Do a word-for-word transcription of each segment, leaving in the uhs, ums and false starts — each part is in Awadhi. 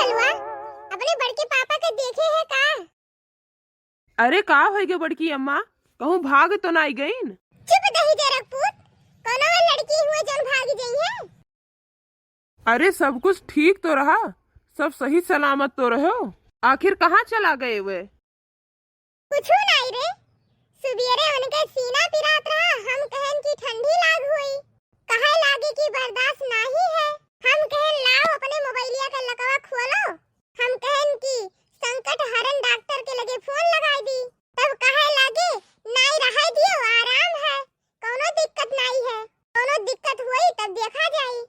हलवा, अपने बड़के पापा के देखे है का? अरे का होइगे बड़की अम्मा, कहूँ भाग तो नाई गईन? चुप दही जरक पूत, कोनो लड़की हुए जौन भाग जइहैं। अरे सब कुछ ठीक तो रहा, सब सही सलामत तो रहो, आखिर कहाँ चला गए वे? कुछू नाई रे, सुबेरे उनके सीना पिरात रहा, हम कहन कि ठंडी लाग हुई, कहे लागे कि बर्दाश्त नाहीं है। हम कहन लाओ अपने मोबाइलिया के लकवा खोलो, हम कहन कि संकट हरण डॉक्टर के लगे फोन लगाई दी, तब कहे लागे नाई रहे दियो, आराम है, कौनो दिक्कत नाई है, कौनो दिक्कत हुई तब देखा जाई।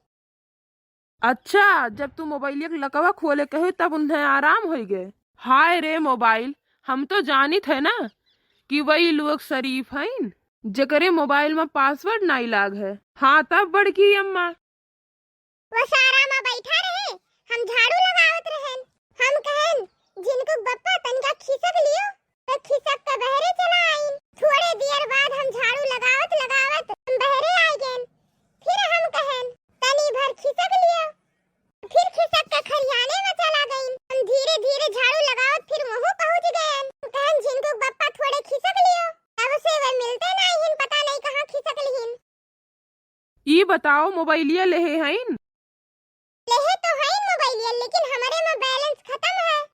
अच्छा, जब तू मोबाइलिया के लकवा खोले कहे तब उन्हें आराम होइगे। हाय रे मोबाइल, हम तो जानित है ना कि वही लोग शरीफ हईन, जेकरे मोबाइल में पासवर्ड नाई लाग है। हाँ तब बड़की अम्मा। वसारा में बैठा रहे, हम झाड़ू लगावत रहेन। हम कहन, "झिनकुक बप्पा तनिका खिसक लियो।" तो खिसक के बहरे चला आइन। थोड़े देर बाद हम झाड़ू लगावत लगावत हम बहरे आ गएन। फिर हम कहन, "तनी भर खिसक लियो।" फिर खिसक के खरियाने में चला गइन। हम धीरे धीरे झाड़ू लगावत फिर वहूँ पहुँच गएन। कहन, "झिनकुक बप्पा थोड़े खिसक लियो।" तब से वे मिलते नाहीं हिन, पता नहीं कहाँ खिसक लिहिन। ई बताओ, मोबाइलिया लेहे हईन? लेहे तो हईन मोबाइलिया, लेकिन हमरे में बैलेंस खतम है।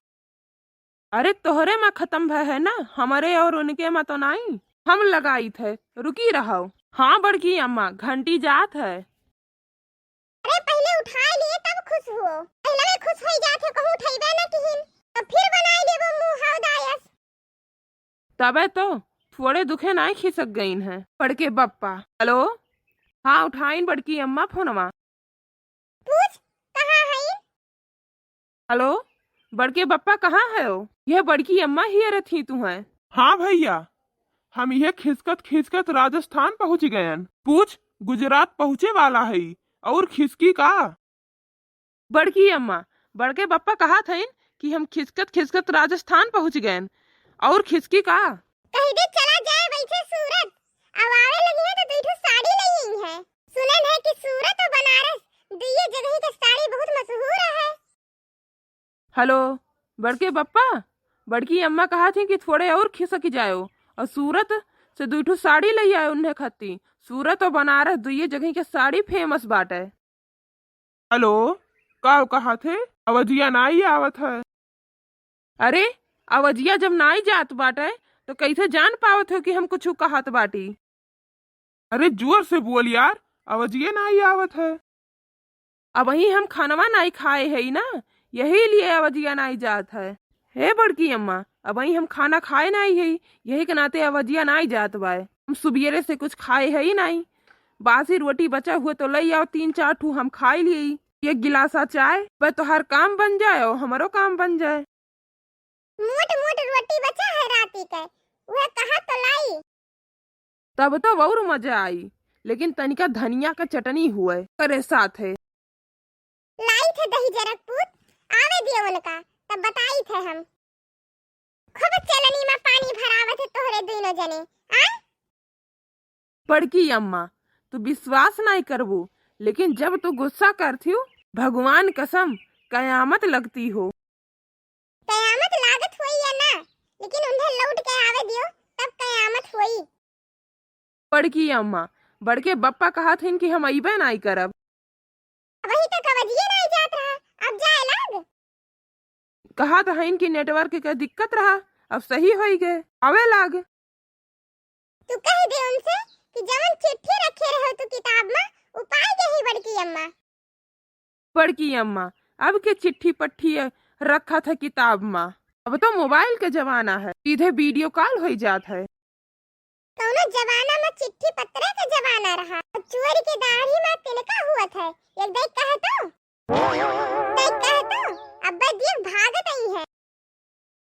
अरे, तोहरे में खतम भय है ना, हमरे और उनके में तो नाई। हम लगाइत है, रुकी रहो। हाँ बड़की अम्मा, घंटी जात है। अरे, पहिले उठाए लिए तब खुश हुओ, पहिले खुश होई जात है, कहूँ उठइबे ना किहिन, तो फिर बनाई लेबो मुँह हौदायस। तबे तो थोड़े दुखे नाई खिसक गईन है बड़के बप्पा। हेलो, हाँ उठाइन बड़की अम्मा फोनवा। पूछ, कहाँ हईन? हेलो, बड़के बप्पा कहाँ है हो? यह बड़की अम्मा हियरत ही तू है। हाँ भैया, हम यह खिसकत खिसकत राजस्थान पहुँच गयन। पूछ, गुजरात पहुँचे वाला है और खिसकी का? बड़की अम्मा, बड़के बप्पा कहत हईन कि हम खिसकत खिसकत राजस्थान पहुँच गएन। और खिसकी का? कहि दे चला जाए वैसे सूरत, अब आवे लगी है तो दुई ठो साड़ी ले आई है। सुनन है कि सूरत और बनारस दुइये जगही के साड़ी बहुत मशहूर है। हेलो, बड़के बप्पा, बड़की अम्मा कहत ही कि थोड़े और खिसक जायो और सूरत से दुई ठो साड़ी ले आयो उन्हें खत्ती। सूरत और बनारस दुइये जगही के साड़ी फेमस बाटे। हेलो, का कहत है? अवजिया नाई आवत है। अरे, अवजिया जब नाई जात बाटे, तो कैसे जान पावत हो कि हम कुछ कहत बाटी? अरे, जोर से बोल यार, अवजिया नाई आवत है। अबहीं हम खानवा नाई खाए हई ना, यही लिए अवजिया नाई जात है। हे बड़की अम्मा, अबहीं हम खाना खाए नाई हई, यही के नाते अवजिया नाई जात बाय। हम सुबेरे से कुछ खाए हई नाई, बासी रोटी बचा हुए तो लई आओ, तीन चार ठू हम खाई ली, एक गिलासा चाय, बस तोहार काम बन जाए और हमरो काम बन जाए। मोट मोट रोटी बचा है राती के, वह कहा तो लाई। तब तो और मजा आई, लेकिन तनिका धनिया का चटनी हुए करे साथ है। लाई थे दही जरक पूत, आवे दियो उनका, तब बताई थे हम। खूब चलनी में पानी भरावत है तोहरे दुइनो जने, आ? बड़की अम्मा, तू विश्वास नाई करबू, लेकिन जब तू गुस्सा करती हो, भगवान कसम, कयामत लगती हो। कयामत लागत होई या ना, लेकिन उन्हें लौट के आवे दियो, तब कयामत होई। बड़की अम्मा, बड़के बप्पा कहत हईन कि हम अइबे नाई करब। अबही तक अवजिए नाई जात रहा, अब जाए लाग। कहत हईन कि नेटवर्क के दिक्कत रहा, अब सही होई गए, आवे लाग। तू कह दे उनसे कि जवन चिट्ठी रखे रहो तू किताब में, उ पाए गई बड़की अम्मा। बड़की अम्मा, अब के चिट्ठी पट्ठी रखत है किताब मा? अब तो मोबाइल के जमाना है, सीधे वीडियो कॉल होई जात है। कौनो जमाना मा चिट्ठी पत्रे के जमाना रहा, चोरी के दाढ़ी मा तिनका हुआ था। एक दाई कह तो, दाई कह तो, अब्बा दियक भागत आई है।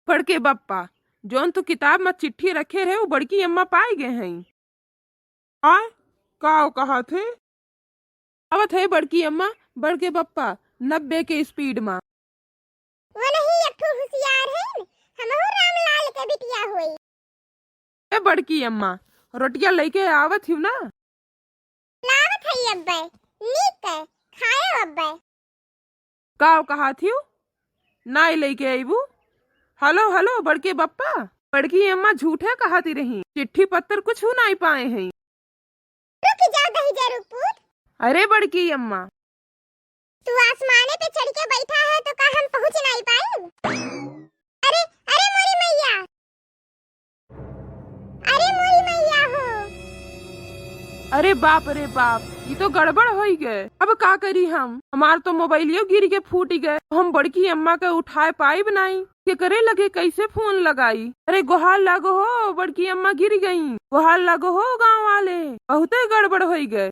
बड़के बप्पा, जौन तू किताब मा चिट्ठी रखे रहे, वो बड़की अम्मा पाए गए हैं। आय, का कहा थे? आवत है बड़की अम्मा, बड़के बप्पा, नब्बे के स्पीड मा। वो नहीं, एक ठो होशियार है, हमहू रामलाल के बिटिया होई। ए बड़की अम्मा, रोटिया लेके आवत हिउ ना? लावत है अब्बे, नीक है, खाए अब्बे। का कहा थिउ? नाई लइके अइबू? हेलो, हेलो, बड़के बप्पा, बड़की अम्मा झूठे कहती रही, चिट्ठी पत्तर कुछ नाई पाए हैं। रुक जा, गहिजा रुकपूत। अरे बड़की अम्मा। तू आसमाने पे चढ़ के बैठा है तो का हम पहुँच नाई पाई? अरे, अरे मोरी मैया, अरे मोरी मैया हो। अरे बाप रे बाप, ई तो गड़बड़ होई गए। अब का करी हम? हमार तो मोबाइलियो गिर के फूट गए। हम बड़की अम्मा के उठाए पाइब नाई, केकरे लगे कैसे फोन लगाई? अरे गोहार लागो हो, बड़की अम्मा गिर गई। गोहार लागो हो गाँव वाले, बहुते गड़बड़ होई गए।